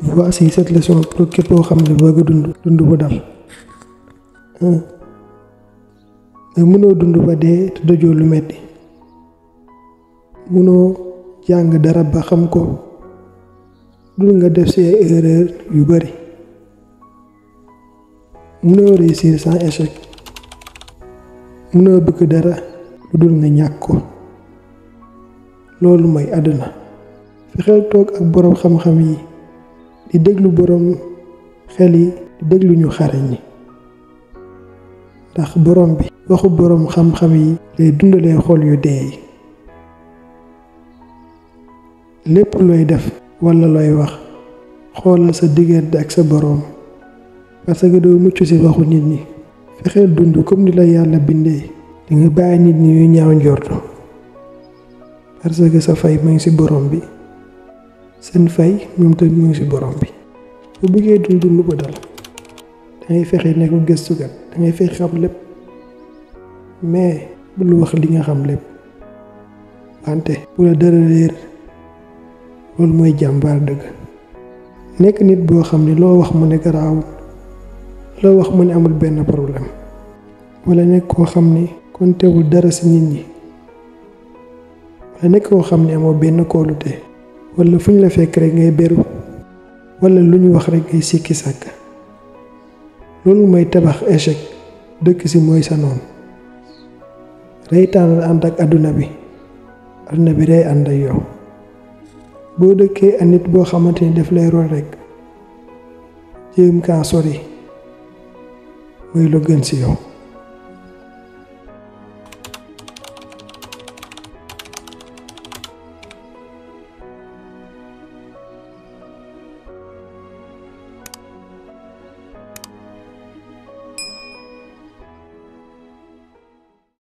Voici cette leçon pour képp koo xam ne bëgg dund bu dal. Mais mënoo dund ba dee te dajoo lu metti. Mënoo jàng dara ba xam ko dul nga def ci ay erreur yu bari. Mënoo réussir sans échec. Mënoo bëgg dara lu dul nga ñàkk ko. Loolu mooy àdduna. Fexeel toog ak boroom xam-xam yi di déglu boroom xel yi di déglu ñu xarañ ñi, ndax boroom bi waxu boroom xam-xam yi lay dundalee xol yu dee yi. Lépp looy def walla looy wax xoolal sa diggante ak sa boroom, parce que doo mucc ci waxu nit ñi. Fexeel dund comme ni la yàlla bindee, di nga bàyyi nit ñi yu ñaaw njortu, parce que sa fay mu ngi ci boroom bi. Seen fay ñoom tamit mu ngi ci borom bi. bu bëggee dund bu dal dangay fexe nekk gëstukat, dangay fexe xam lépp, mais bul wax li nga xam lépp. wante bu la dara réer, loolu mooy jàmbaar dëgg. nekk nit boo xam ne loo wax mu ne garaawul, loo wax mu ne amul benn problème, wala nekk koo xam ni kontewul dara ci nit ñi, wala nekk koo xam ne amoo benn kóolute, wala fu ñu la fekk rek ngay beru, wala lu ñu wax rek ngay sikki sàkk. loolu mooy tabax échec. dëkk ci mooy sa noon. reytaan la ànd ak àdduna bi day ànd ak yow. boo dëkkee ak nit boo xamante ni daf lay roy rek jéem kaa sori mooy lu gën ci yow.